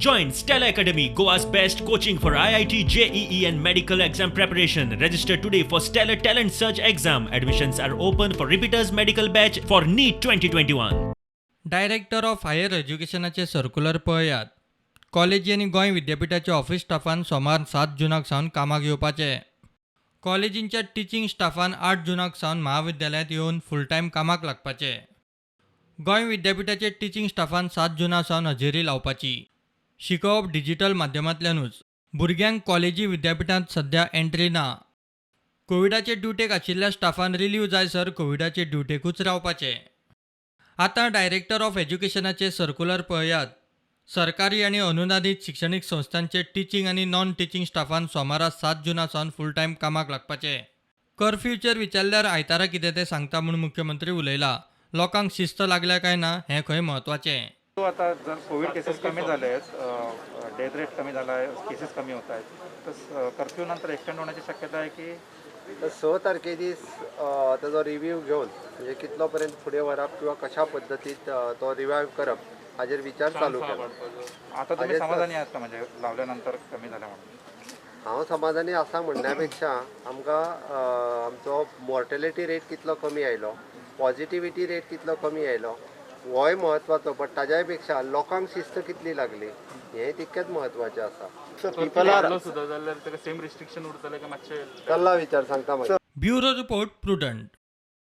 Join Stellar Academy, Goa's best coaching for IIT, JEE, and medical exam preparation. Register today for Stellar Talent Search exam. Admissions are open for repeaters medical batch for NEET 2021. Director of higher एज्युकेशनाचें circular पळयात. कॉलेजी आनी गोंय विद्यापिठाच्या office Staffan सोमार 7 जुनाक सावन कामाक येवपाचें. कॉलेजींच्या teaching Staffan 8 जुनाक सावन महाविद्यालयांत येवन फूल टायम कामाक लागपाचें. गोंय विद्यापिठाचे टिचींग स्टाफान 7 जुना सावन हजेरी लावपाची. शिकोवप डिजिटल माध्यमांतल्यानूच. भुरग्यांक कॉलेजी विद्यापिठांत सध्या एंट्री ना. कोविडाचे ड्युटेक आशिल्ल्या स्टाफान रिलीव जायसर कोविडाचे ड्युटेकूच रावपाचें. आतां डायरेक्टर ऑफ एज्युकेशनाचें सर्कुलर पळयात. सरकारी आनी अनुदानीत शिक्षणीक संस्थांचे टिचींग आनी नॉन टिचींग स्टाफान सोमारा 7 जुना सावन फूल टायम कामाक लागपाचें. कर्फ्यूचेर विचारल्यार आयतारा कितें तें सांगता म्हूण मुख्यमंत्री उलयला. लोकांक शिस्त लागल्या काय ना हें खंय म्हत्वाचें. तो आता जर कोविड केसेस कमी झाले आहेत, डेथ रेट कमी झाला आहे, केसेस कमी होत आहेत, तर कर्फ्यू नंतर एक्सटेंड होण्याची शक्यता आहे की? तर 6 तारखे दीस ताजो रिव्यू घेवन म्हणजे कितलो पर्यंत फुडें व्हरप किंवा कशा पद्दतीत तो रिवायव करप हाजेर विचार चालू केला. आता तुम्ही समाधानी आहात का, म्हणजे लावल्यानंतर कमी झालं म्हणून? हांव समाधानी आसा म्हणण्या पेक्षा आमकां आमचो मॉर्टेलिटी रेट कितलो कमी आयलो, पॉझिटिविटी रेट कितलो कमी आयलो होय म्हत्वाचो, बट ताज्याय पेक्षा लोकांक शिस्त कितली लागली हें तितकेंच म्हत्वाचें आसा. पीपल आर सुद्धा जाल्यार ताका सेम रिस्ट्रिक्शन उरतलें काय मातशें? चल्ला विचार, सांगता मागीर. Bureau report, Prudent.